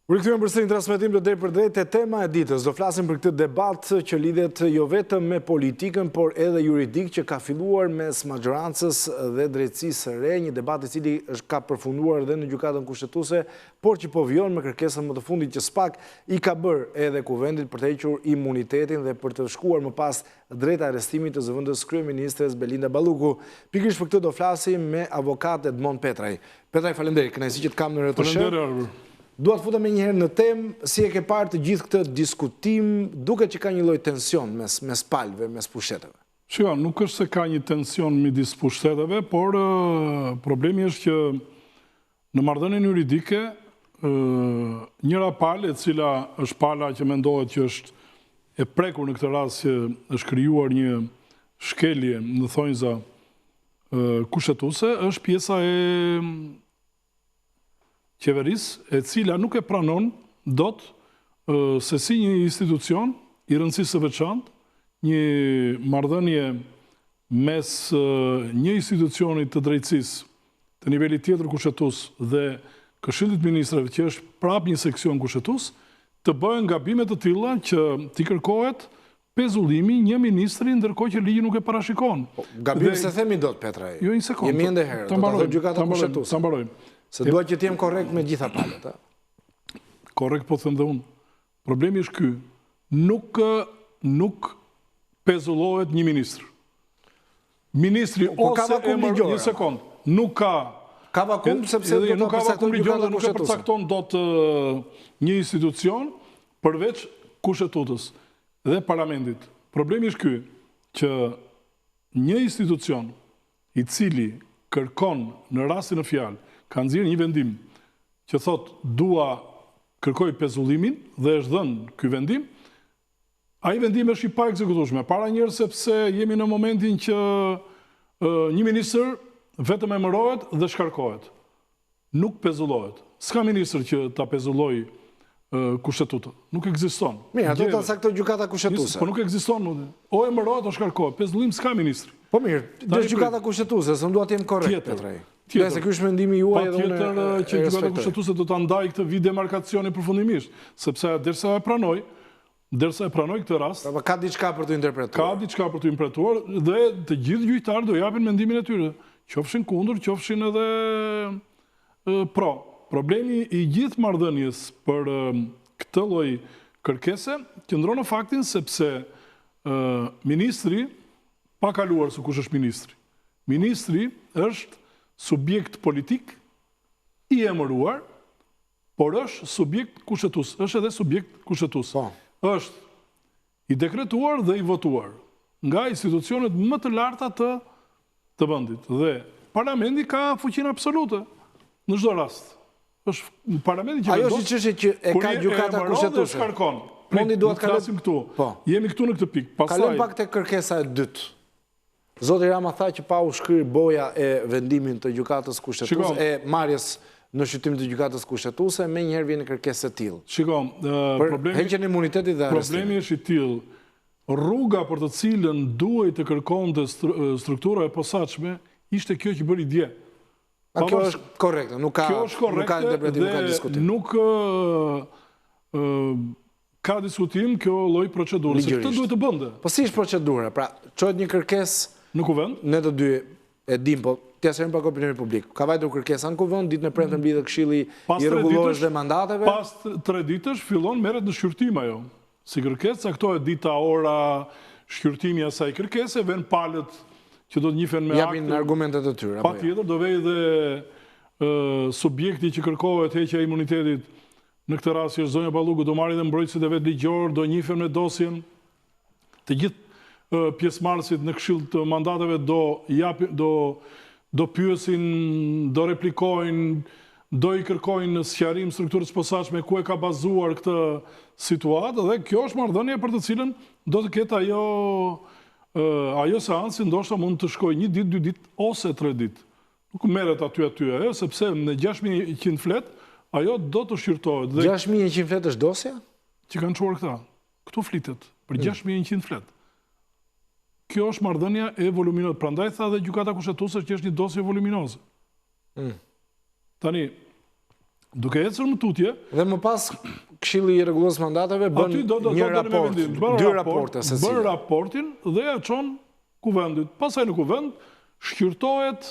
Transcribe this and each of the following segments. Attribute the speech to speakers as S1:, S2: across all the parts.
S1: U rikthyem përsëri në transmetim të drejtpërdrejtë te tema e ditës. Do flasim për këtë debat që lidhet jo vetëm me politikën, por edhe juridik që ka filluar mes maxhorancës dhe drejtësisë së re, një debat i cili është ka përfunduar dhe në gjykatën kushtetuese, por që po vijon me kërkesën më të fundit që SPAK i ka bërë edhe kuvendit për të hequr imunitetin dhe për të shkuar më pas drejt arrestimit të zëvendës kryeministres Belinda Balluku. Pikërisht për këtë do flasim me avokat Edmond Petraj. Petraj, faleminderit, kënaqësi që të kam në
S2: RTSH. Faleminderit, Arbër.
S1: Dua të futem menjëherë në temë, si e ke parë të gjithë këtë diskutim, duket që ka një lloj tension mes mes palëve, mes
S2: pushteteve. Shiko, nuk është se ka një tension midis pushteteve, por problemi është që në marrëdhënien juridike njëra palë e cila është pala që mendohet që është e prekur në këtë rast që është krijuar një shkelje në thonjza kushtetuese, është pjesa e qeverisë, e cila nuk e pranon dot se si një institucion i rëndësisë së veçantë, një marrëdhënie mes një institucioni të drejtësisë të nivelit tjetër kushtetues dhe Këshillit të Ministrave që është prapë një seksion kushtetues, të bëhen gabime të tilla që t'i kërkohet Pezullimi një ministri ndërkohë që ligji nuk e
S1: parashikon. Po, gabim s'e themi dot Petraj.
S2: Jo një sekondë.
S1: Jemi ende herët, do ta thotë gjykata kushtetuese.
S2: Ta mbarojmë.
S1: Se dua që të jem korrekt me gjitha palët,
S2: ë. Korrekt po them dhe unë. Problemi është ky. Nuk nuk pezullohet një ministër. Ministri po, po ose emër një sekond, nuk
S1: ka Ka vakum sepse do
S2: të përcaktojë gjykata nuk e përcakton dot një institucion përveç kushtetutës dhe parlamentit. Problemi është ky që një institucion i cili kërkon në rastin në fjalë ka nxjerrë një vendim që thotë dua kërkoj pezullimin dhe është dhënë ky vendim, Ai vendim është i paekzekutueshëm. E para njëherë sepse jemi në momentin që një ministër vetëm emërohet dhe shkarkohet. Nuk pezullohet. S'ka ministër që ta pezullojë kushtetuta. Nuk
S1: ekziston. Mirë, ato ta caktojë gjykata kushtetuese.
S2: Po nuk ekziston më. O emërohet o shkarkohet. Pezullim s'ka
S1: ministri. Po mirë, do gjykata kushtetuese, se unë dua të jem korrekt, Petraj. Tjetër. Nëse ky është mendimi juaj edhe unë
S2: Patjetër që gjykata kushtetuese do ta ndajë këtë vijë demarkacioni përfundimisht, sepse derisa e pranoi, derisa e pranoi këtë
S1: rast, Pra, ka diçka për të interpretuar.
S2: Ka diçka për të interpretuar dhe të gjithë gjyqtarët do japin mendimin e tyre, qofshin kundër, qofshin edhe pro. Problemi i gjithë marrëdhënies për këtë lloj kërkese qëndron në faktin sepse ministri pa kaluar se kush është ministri. Ministri është subjekt politik i emëruar, por është subjekt kushtetues, është edhe subjekt kushtetues. Po. Është i dekretuar dhe i votuar nga institucionet më të larta të të vendit dhe parlamenti ka fuqinë absolute në çdo rast. Është parlamenti
S1: që vendos. Ajo është çështje që e ka gjykata kushtetuese.
S2: Shkarkon. Mondi
S1: duhet të
S2: flasim këtu. Po. Jemi këtu në këtë pikë.
S1: Pastaj Kalojmë pak te kërkesa e dytë. Zoti Rama tha që pa u shkrirë boja e vendimit të gjykatës kushtetuese, e marrjes në shqyrtim të gjykatës kushtetuese, menjëherë vjen një kërkesë e
S2: tillë. Shiko,
S1: problemi për heqjen e imunitetit dhe
S2: arrestimin. Problemi është i tillë. Rruga për të cilën duhej të kërkonte struktura e posaçme ishte kjo që bëri
S1: dje. A kjo është korrekte, nuk ka
S2: kjo është korrekte
S1: nuk ka interpretim, nuk ka diskutim.
S2: Nuk ka diskutim kjo lloj procedure, se këtë duhet të
S1: bënte. Po si është procedura? Pra, çohet një kërkesë
S2: në kuvend?
S1: Ne të dy e dim, po t'ia sqarojmë pak opinionin publik. Ka vajtur kërkesa në kuvend, ditën e premte mblidhet Këshilli i Rregullores dhe Mandateve.
S2: Pas tre ditësh fillon merret në shqyrtim ajo. Si kërkesë caktohet dita, ora, shqyrtimi i asaj kërkese, venë palët që do të njifen
S1: me aktin. Japin argumentet e tyre,
S2: apo jo? Patjetër, do vejë dhe subjekti që kërkohet heqja e imunitetit, në këtë rast që është zonja Balluku, do marrë dhe mbrojtësit e vet ligjorë, do njifen me dosjen. Të gjithë pjesëmarrësit në Këshill të Mandateve do japin, do do pyesin, do replikojnë, do i kërkojnë sqarim strukturës së posaçme ku e ka bazuar këtë situatë dhe kjo është marrëdhënia për të cilën do të ketë ajo ajo seancë që ndoshta mund të shkojë një ditë, dy ditë ose tre ditë. Nuk merret aty aty ajo, sepse në 6100 fletë ajo do të shqyrtohet.
S1: Dhe 6100 fletë është dosja?
S2: Që kanë çuar këta. Këtu flitet për 6100 mm. fletë. Kjo është marrëdhënia e voluminoze. Prandaj tha dhe Gjykata Kushtetuese që është një dosje voluminoze. Mm. Tani. Duke ecur më
S1: tutje... Dhe më pas, Këshilli i Rregullores Mandateve bën një raport, dy raporte
S2: secili. Bën raportin dhe ia çon Kuvendit. Pastaj në Kuvend shqyrtohet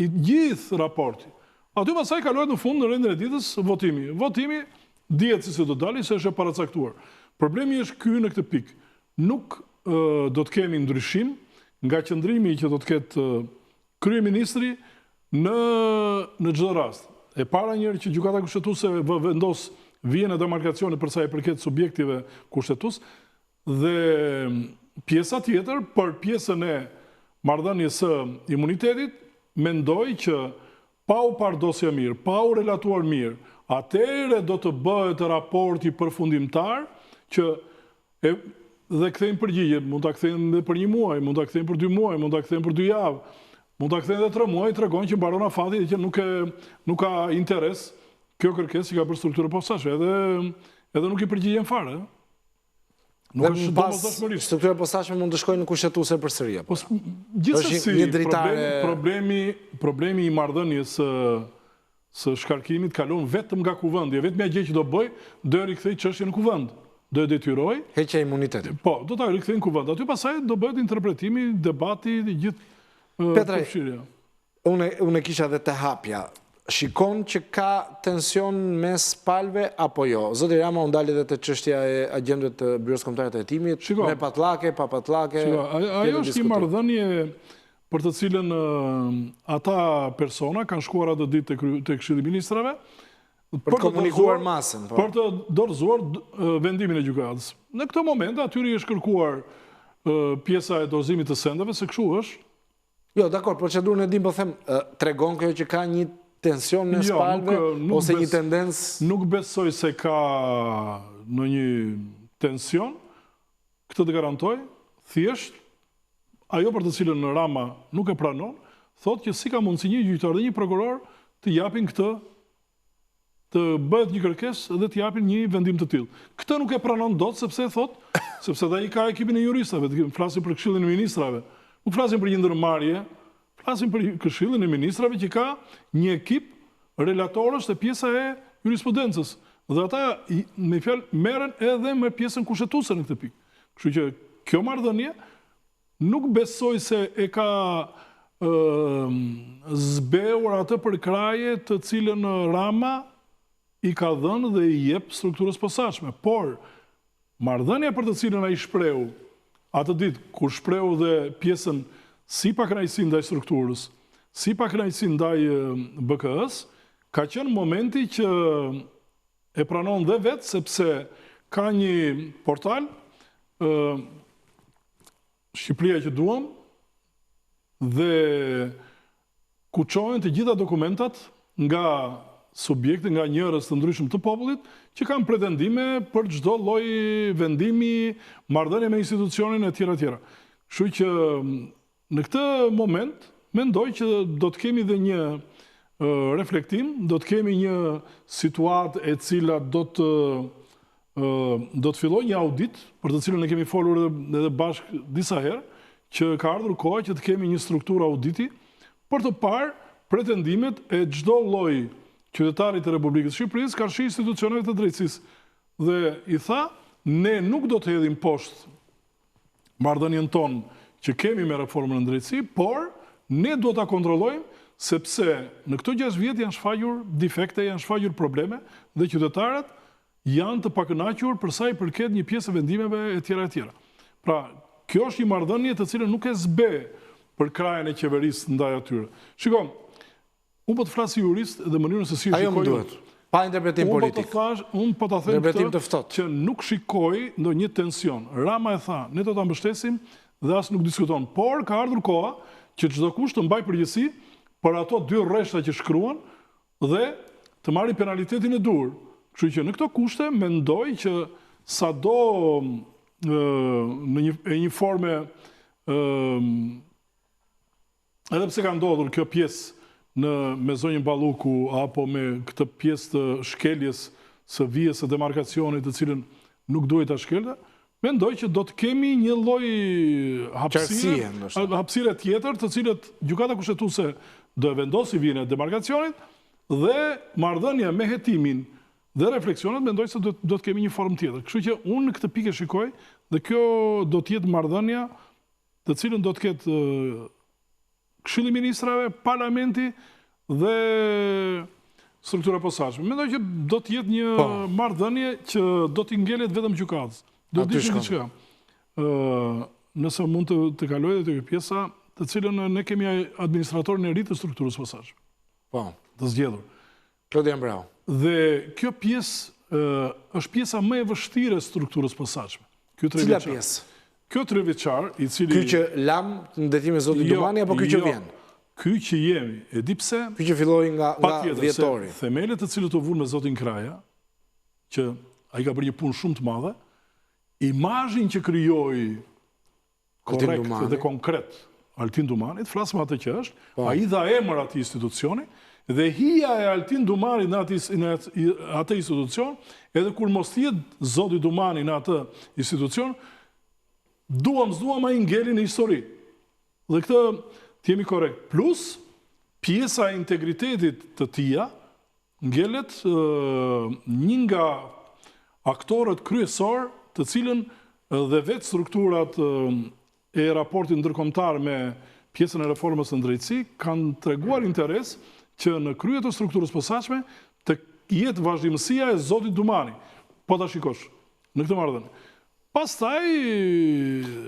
S2: i gjithë raporti. Aty pastaj kalohet në fund në rendin e ditës votimi. Votimi dihet se si do dali, se është e paracaktuar. Problemi është ky në këtë pikë. Nuk do të kemi ndryshim nga qëndrimi që do të ketë kryeministri në në çdo rast. E para njëherë që Gjykata Kushtetuese vendos vijën e demarkacionit për sa i përket subjekteve kushtetues dhe pjesa tjetër për pjesën e marrëdhënies së imunitetit, mendoj që pa u parë dosja mirë, pa u relatuar mirë, atëherë do të bëhet raporti përfundimtar që E, dhe kthejnë përgjigje, mund ta kthejnë dhe për një muaj, mund ta kthejnë për dy muaj, mund ta kthejnë për dy javë, mund ta kthejnë dhe tre muaj, tregon që mbaron afati dhe që nuk e nuk ka interes kjo kërkesë që ka bërë struktura e posaçme, edhe edhe nuk i përgjigjen fare.
S1: Nuk është domosdoshmërisht. Struktura e posaçme mund të shkojë në kushtetuese përsëri
S2: apo? Po gjithsesi, një dritare problemi problemi i marrëdhënies së së shkarkimit kalon vetëm nga Kuvendi. E vetmja gjë që do bëjë, do e rikthejë çështjen në Kuvend. Do e detyrojë.
S1: Heqja e imunitetit.
S2: Po, do ta rikthejë në Kuvend. Aty pastaj do bëhet interpretimi, debati, gjithë
S1: përfshirja. Unë unë e kisha dhe te hapja. Shikon që ka tension mes palëve apo jo? Zoti Rama u ndal edhe te çështja e agjentëve të Byrosë Kombëtare të Hetimit, me patllake, pa patllake.
S2: Shiko, ajo është një marrëdhënie për të cilën ata persona kanë shkuar atë ditë te Këshilli i Ministrave
S1: për të komunikuar masën,
S2: po. Për të dorëzuar vendimin e gjykatës. Në këtë moment atyre i është kërkuar pjesa e dorëzimit të sendeve, se kështu është.
S1: Jo, dakor, procedurën e dim, po them, tregon kjo që ka një tension mes jo, palëve ose një tendencë?
S2: Nuk besoj se ka ndonjë tension, Këtë të garantoj, thjesht, ajo për të cilën Rama nuk e pranon, thotë që si ka mundësi një gjyqtar dhe një prokuror të japin këtë, të bëhet një kërkesë dhe të japin një vendim të tillë. Këtë nuk e pranon dot sepse thotë, sepse dhe ai ka ekipin e juristave, flasim për Këshillin e Ministrave, nuk flasim për një ndërmarrje, flasim për Këshillin e Ministrave që ka një ekip relatorësh te pjesa e jurisprudencës dhe ata me fjalë merren edhe me pjesën kushtetuese në këtë pikë. Kështu që kjo marrëdhënie nuk besoj se e ka zbehur atë përkrahje të cilën Rama i ka dhënë dhe i jep strukturës posaçme. Por, marrëdhënia për të cilën ai shprehu atë ditë, kur shprehu dhe pjesën si pakënaqësi ndaj strukturës, si pakënaqësi ndaj BKH-së, ka qenë momenti që e pranon dhe vetë sepse ka një portal Shqipëria që duam dhe ku çohen të gjitha dokumentat nga subjekte, nga njerëz të ndryshëm të popullit, që kanë pretendime për çdo lloj vendimi, marrëdhënie me institucionin e tjera e tjera. Kështu që në këtë moment mendoj që do të kemi dhe një reflektim, do të kemi një situatë e cila do të do të fillojë një audit, për të cilën ne kemi folur edhe, edhe bashkë disa herë, që ka ardhur koha që të kemi një strukturë auditi për të parë pretendimet e çdo lloj qytetari të Republikës së Shqipërisë karshi institucioneve të drejtësisë. Dhe i tha, ne nuk do të hedhim poshtë marrëdhënien tonë që kemi me reformën në drejtësi, por ne duhet ta kontrollojmë sepse në këto 6 vjet janë shfaqur defekte, janë shfaqur probleme dhe qytetarët janë të pakënaqur për sa i përket një pjesë e vendimeve e tjera e tjera. Pra, kjo është një marrëdhënie të cilën nuk e zbeh përkrahjen e qeverisë ndaj atyre. Shiko, unë po të flas si jurist dhe mënyrën se si e
S1: shikoj. Ajo më duhet. Pa interpretim
S2: po politik. Unë po ta them këtë që nuk shikoj ndonjë tension. Rama e tha, ne do ta mbështesim dhe as nuk diskuton. Por ka ardhur koha që çdokush të mbajë përgjegjësi për ato dy rreshta që shkruan dhe të marri penalitetin e duhur. Kështu që në këto kushte mendoj që sado në një e një forme ë edhe pse ka ndodhur kjo pjesë në me zonjën Balluku apo me këtë pjesë të shkeljes së vijës së demarkacionit të cilën nuk duhej ta shkelte, mendoj që do të kemi një lloj hapësire, hapësire tjetër, të cilët Gjykata Kushtetuese do e vendosi vijën e demarkacionit. Dhe marrëdhënia me hetimin dhe refleksionet mendoj se do do të kemi një formë tjetër. Kështu që unë në këtë pikë e shikoj dhe kjo do të jetë marrëdhënia të cilën do të ketë Këshilli i Ministrave, Parlamenti dhe struktura e posaçme. Mendoj që do të jetë një po. marrëdhënie që do t'i ngelet vetëm gjykatës. Do të dish diçka. Ë, nëse mund të të kaloj edhe te kjo pjesa, të cilën ne kemi administratorin e ri të strukturës së posaçme.
S1: Po.
S2: Të zgjedhur.
S1: Klodian Braho.
S2: Dhe kjo pjesë është pjesa më e vështirë e strukturës së posaçme.
S1: Ky Cila pjesë?
S2: Kjo trevjeçar, i cili...
S1: Ky që lamë në drejtimin e zotit jo, Dumani, apo ky që jo, vjen?
S2: Ky që jemi, e di pse?
S1: Ky që filloi nga, nga dhjetori.
S2: Themelet të cilët u vunë me zotin Kraja, që ai ka bërë një punë shumë të madhe, imazhin që krijoi korrekt dhe konkret Altin Dumanit, flasim atë që është, po. ai dha emër atij institucioni, dhe hija e Altin Dumanit në atë, në atë institucion, edhe kur mos të jetë zoti Dumani në atë institucion, duam s'duam ai ngeli në histori. Dhe këtë të jemi korrekt. Plus, pjesa e integritetit të tija, ngelet një nga aktorët kryesorë të cilën dhe vetë strukturat e raportit ndërkombëtar me pjesën e reformës në drejtësi kanë treguar interes që në krye të strukturës posaçme të jetë vazhdimësia e zotit Dumani. Po ta shikosh në këtë marrëdhënie. Pastaj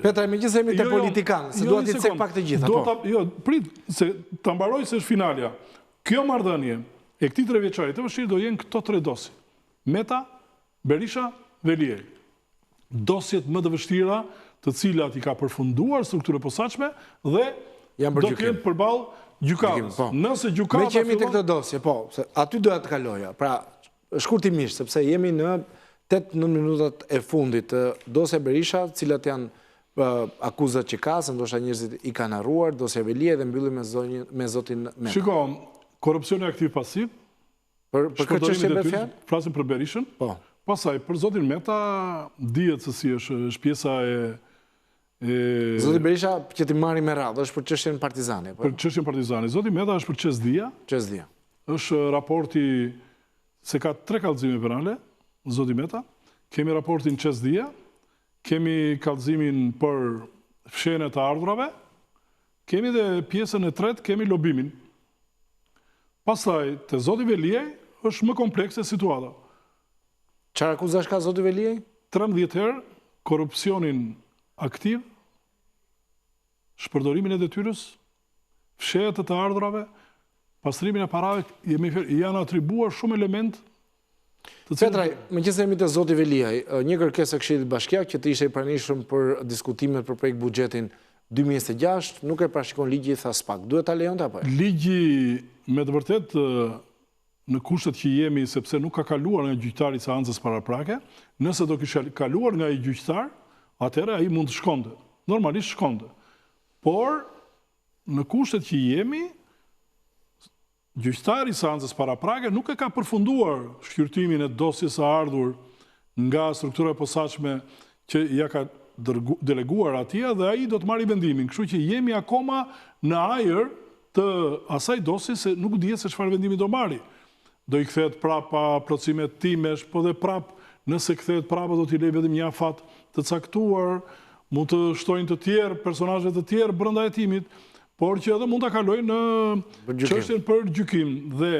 S1: Petraj, megjithëse jemi te jo, jo, politikanë, se jo, dua t'i cek pak të gjitha.
S2: Do po. ta, jo, prit se ta mbaroj se është finalja. Kjo marrëdhënie e këtij trevjeçari të vështirë do jenë këto tre dosje. Meta, Berisha, Veliaj. Dosjet më të vështira, të cilat i ka përfunduar struktura e posaçme dhe do të jenë përballë gjykatës. Po. Nëse gjykata
S1: Meqë jemi te këto dosje, po, se aty doja të kaloja. Pra, shkurtimisht, sepse jemi në 8-9 minutat e fundit, dosja Berisha, cilat janë akuzat që ka, se ndoshta njerëzit i kanë harruar, dosja Veliaj dhe mbyllim me zonjën me zotin
S2: Meta. Shiko, korrupsioni aktiv pasiv,
S1: për për këtë çështje bëhet fjalë?
S2: Flasim për Berishën.
S1: Po.
S2: Pastaj për zotin Meta dihet se si është, është pjesa e
S1: e Zoti Berisha që t'i marrim me radhë, është për çështjen Partizani,
S2: apo? Për çështjen Partizani. Zoti Meta është për Cez-Dia.
S1: Cez-Dia.
S2: Është raporti se ka tre kallëzime penale, zoti Meta. Kemi raportin Cez-Dia, Kemi kallëzimin për fshehjen e të ardhurave, kemi dhe pjesën e tretë kemi lobimin. Pastaj te zoti Veliaj është më komplekse situata.
S1: Çfarë akuzash ka zoti Veliaj?
S2: 13 herë korrupsionin aktiv, shpërdorimin e detyrës, fshehje të të ardhurave, pastrimin e parave, jemi janë atribuar shumë elementë
S1: Petraj, meqenëse jemi te zoti Veliaj, një kërkesë e Këshillit Bashkiak që të ishte i pranishëm për diskutimet për projektbuxhetin 2026, nuk e parashikon ligji, tha SPAK. Duhet ta lejonte apo
S2: jo? Ligji me të vërtetë në kushtet që jemi, sepse nuk ka kaluar nga gjyqtari i seancës paraprake, nëse do kishte kaluar nga ai gjyqtar, atëherë ai mund të shkonte. Normalisht shkonte. Por në kushtet që jemi, Gjyqtari i seancës paraprake nuk e ka përfunduar shqyrtimin e dosjes së ardhur nga struktura e posaçme që ia ka deleguar atij dhe ai do të marrë vendimin, kështu që jemi akoma në ajër të asaj dosje se nuk dihet se çfarë vendimi do marri. Do i kthehet prapa plotësim hetimesh, po dhe prap nëse kthehet prapa do t'i lejë vetëm një afat të caktuar, mund të shtojnë të tjerë, personazhe të tjerë brenda hetimit, Por që edhe mund ta kalojë në çështjen për gjykim
S1: dhe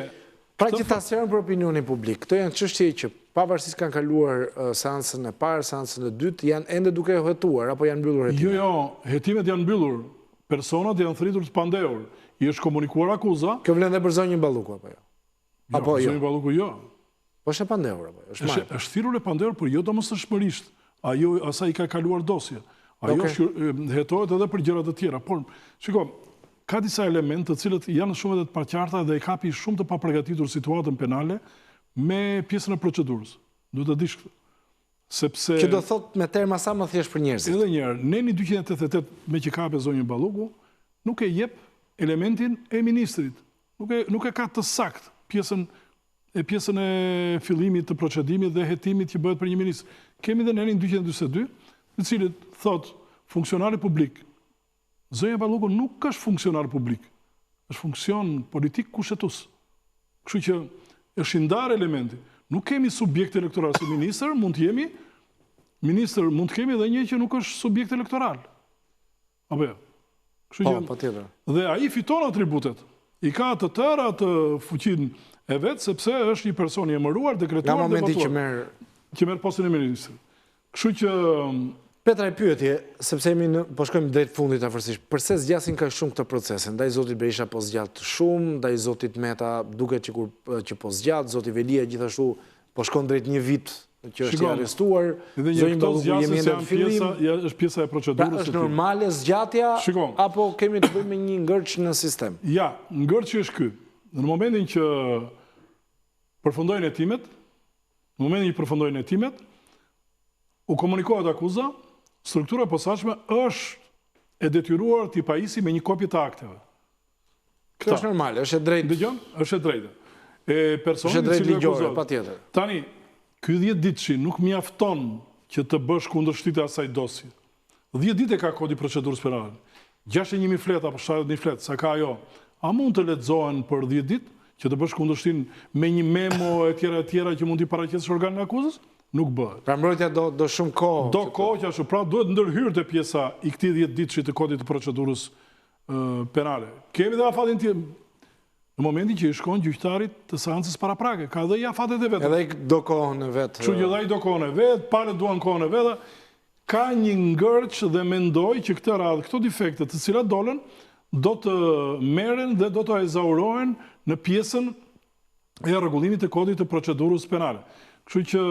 S1: Pra që ta sqarojmë për opinionin publik, këto janë çështje që pavarësisht kanë kaluar seancën e parë, seancën e dytë, janë ende duke u hetuar apo janë mbyllur
S2: hetimet? Jo, jo, hetimet janë mbyllur. Personat janë thirrur të pandehur. I është komunikuar akuza.
S1: Kjo vlen dhe për zonjën Balluku apo jo?
S2: Jo, apo jo? Zonjën Balluku jo.
S1: Po është e pandehur apo jo?
S2: Është marrë. Është thirrur e pandehur, por jo domosdoshmërisht. Ajo asaj i ka kaluar dosja. Ajo okay. hetohet edhe për gjëra të tjera. Por, shiko, ka disa elementë të cilët janë shumë edhe të paqarta dhe e kapi shumë të papërgatitur situatën penale me pjesën e procedurës. Duhet ta dish këtë.
S1: Sepse Që do thotë me terma sa më thjesht për
S2: njerëzit. Edhe një herë, neni 288 meqë kape zonjën Balluku, nuk e jep elementin e ministrit. Nuk e nuk e ka të saktë pjesën e pjesën e fillimit të procedimit dhe hetimit që bëhet për një ministër. Kemi dhe nenin 242, i cili thotë funksionari publik. Zonja Balluku nuk është funksionar publik. Është funksion politik kushtetues. Kështu që është i ndarë elementi. Nuk kemi subjekt elektoral si ministër, mund të jemi ministër, mund të kemi edhe një që nuk është subjekt elektoral. Apo jo.
S1: Kështu po, që patjetër.
S2: Dhe ai fiton atributet. I ka të tëra atë fuqinë e vet sepse është një person i emëruar, dekretuar
S1: dhe votuar. Nga momenti që merr
S2: që merr postin e ministrit. Kështu që
S1: Petraj pyetje, sepse jemi në, po shkojmë drejt fundit afërsisht. Përse zgjasin kaq shumë këto procese? Ndaj zotit Berisha po zgjat shumë, ndaj zotit Meta duket sikur që po zgjat, zoti Veliaj gjithashtu po shkon drejt një vit që është i arrestuar.
S2: Zonjën Balluku jemi ende në fillim. Pjesa, ja, është pjesa e procedurës.
S1: Pra është normale zgjatja Shiko, apo kemi të bëjmë me një ngërç në sistem?
S2: Ja, ngërçi është ky. Në momentin që përfundojnë hetimet, në momentin që përfundojnë hetimet, u komunikohet akuza, struktura e posaçme është e detyruar t'i pajisi me një kopje të akteve.
S1: Kjo është normale, është e drejtë.
S2: Dëgjon, është e drejtë. E
S1: personi është e drejtë ligjore, patjetër.
S2: Tani, ky 10 ditëshi nuk mjafton që të bësh kundërshtitë e asaj dosje. 10 ditë e ka kodi i procedurës penale. 61.000 fletë apo 70.000 fletë, sa ka ajo, a mund të lexohen për 10 ditë që të bësh kundërshtinë me një memo e tjera e tjera që mund t'i paraqesësh organin e akuzës? Nuk
S1: bëhet. Pra mbrojtja do do shumë kohë.
S2: Do kohë që ashtu, pra duhet ndërhyrë te pjesa i këtij 10 ditëshi të kodit të procedurës penale. Kemi dhe afatin tjetër, në momentin që i shkon gjyqtarit të seancës paraprake, ka dhe ai afatet e
S1: veta. Edhe ai do kohën e
S2: vet. Kështu që dhe ai do kohën e vet, palët duan kohën e veta, ka një ngërç dhe mendoj që këtë radhë, këto defekte të cilat dolën, do të merren dhe do të ezaurohen në pjesën e rregullimit të kodit të procedurës penale. Kështu që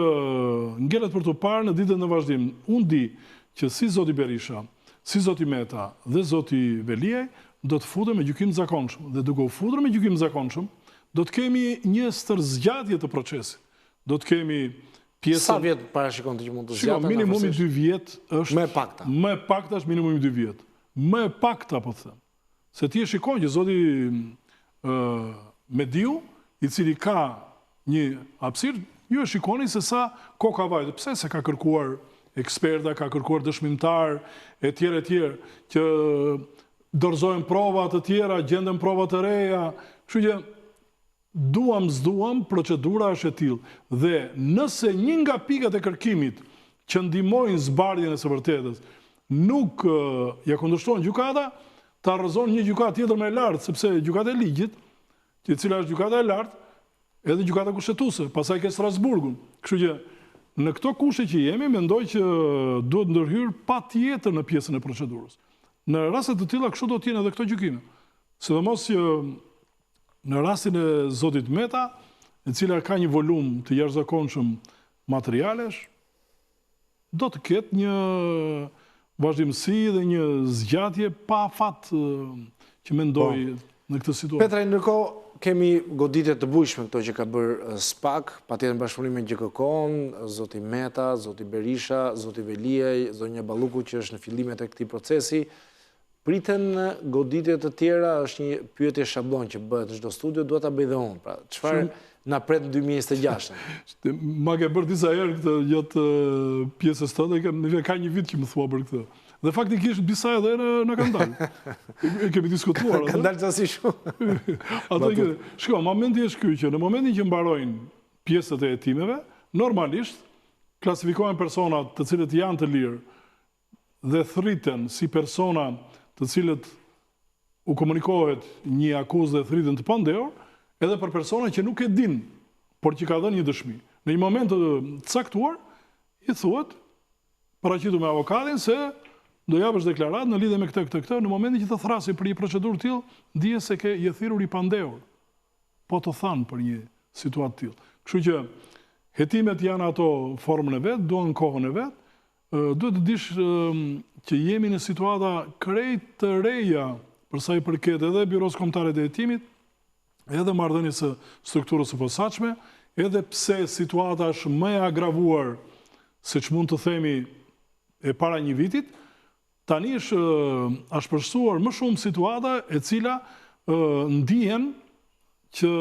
S2: ngelet për t'u parë në ditët në vazhdim. Unë di që si zoti Berisha, si zoti Meta dhe zoti Veliaj do të futen me gjykim të zakonshëm dhe duke u futur me gjykim të zakonshëm, do të kemi një stërzgjatje të procesit. Do të kemi
S1: pjesën Sa vjet parashikon ti që mund të
S2: zgjatet? Shiko, minimumi 2 vjet është
S1: Më e pakta.
S2: Më e pakta është minimumi 2 vjet. Më e pakta po të them. Se ti e shikon që zoti Mediu, i cili ka një hapësirë, ju e shikoni se sa kohë ka vajtur. Pse? Se ka kërkuar eksperta, ka kërkuar dëshmimtar, e tjerë, e tjerë, që dorëzohen prova të tjera, gjenden prova të reja. Kështu që Duam s'duam, procedura është e tillë. Dhe nëse një nga pikat e kërkimit që ndihmojnë zbardhjen e së vërtetës nuk ia kundërshton gjykata, ta rrëzon një gjykatë tjetër më e lartë, sepse gjykata e ligjit, e cila është gjykata e lartë, edhe gjykata kushtetuese, pastaj ke Strasburgun. Kështu që në këto kushte që jemi, mendoj që duhet ndërhyrë patjetër në pjesën e procedurës. Në raste të tilla kështu do të jenë edhe këto gjykime. Sidomos që Në rastin e zotit Meta, e cila ka një volum të jashtëzakonshëm materialesh, do të ketë një vazhdimësi dhe një zgjatje pa afat që mendoj po. në këtë situatë.
S1: Petraj, ndërkohë kemi goditje të bujshme këto që ka bërë SPAK, patjetër në bashkëpunim me GJKKO-n, zoti Meta, zoti Berisha, zoti Veliaj, zonja Balluku që është në fillimet e këtij procesi, Priten goditje të tjera, është një pyetje shabllon që bëhet në çdo studio, dua ta bëj dhe unë. Pra, çfarë na pret në
S2: 2026? Ma ke bërë disa herë këtë gjatë pjesës tënde, ke ka një vit që më thua për këtë. Dhe faktikisht disa edhe në na kanë dalë. E kemi diskutuar
S1: atë. Kanë dalë ca si
S2: shumë. Ato që, shiko, momenti është ky që në momentin që mbarojnë pjesët e hetimeve, normalisht klasifikohen personat të cilët janë të lirë dhe thërriten si persona të cilët u komunikohet një akuzë dhe thërriten të pandehur, edhe për persona që nuk e din, por që ka dhënë një dëshmi. Në një moment të caktuar, i thuhet, paraqitu me avokatin se do japësh deklaratë në lidhje me këtë, këtë, këtë, në momentin që të thërrasin për një procedurë të tillë, dije se ke je thirrur i pandehur. Po të thanë për një situatë të tillë. Kështu që hetimet janë ato formën e vet, duan kohën e vet, Duhet të dish që jemi në situata krejt të reja për sa i përket edhe Byrosë Kombëtare të Hetimit, edhe marrëdhënies së strukturës së posaçme, edhe pse situata është më e agravuar se ç'mund të themi e para një vitit, tani është ashpërsuar më shumë situata e cila ndihen që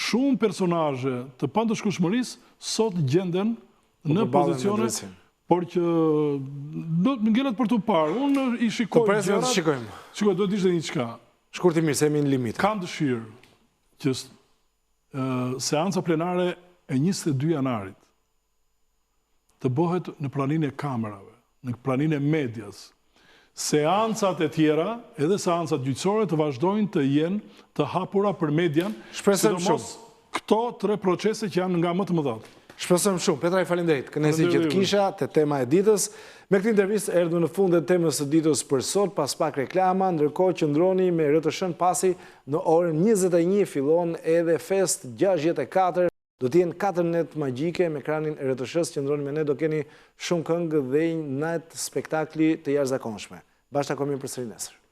S2: shumë personazhe të pandëshkueshmërisë sot gjenden po në pozicione por që do të ngelet për t'u parë. Unë i shikoj
S1: gjërat. Po të shikojmë.
S2: Shikoj, do të ishte një çka.
S1: Shkurtimisht, jemi në limit.
S2: Kam dëshirë që. Seanca plenare e 22 janarit të bëhet në praninë e kamerave, në praninë e medias. Seancat e tjera, edhe seancat gjyqësore të vazhdojnë të jenë të hapura për median, sidomos këto tre procese që janë nga më të mëdhatë.
S1: Shpresojmë shumë. Petraj, faleminderit. Kënaqësi që të kisha te tema e ditës. Me këtë intervistë erdhëm në fund të temës së ditës për sot, pas pak reklama, ndërkohë qëndroni me RTSH-në pasi në orën 21 fillon edhe Fest 64. Do të jenë 4 net magjike me ekranin e RTSH-së, qëndroni me ne, do keni shumë këngë dhe një natë spektakli të jashtëzakonshme. Bashkë takohemi përsëri nesër.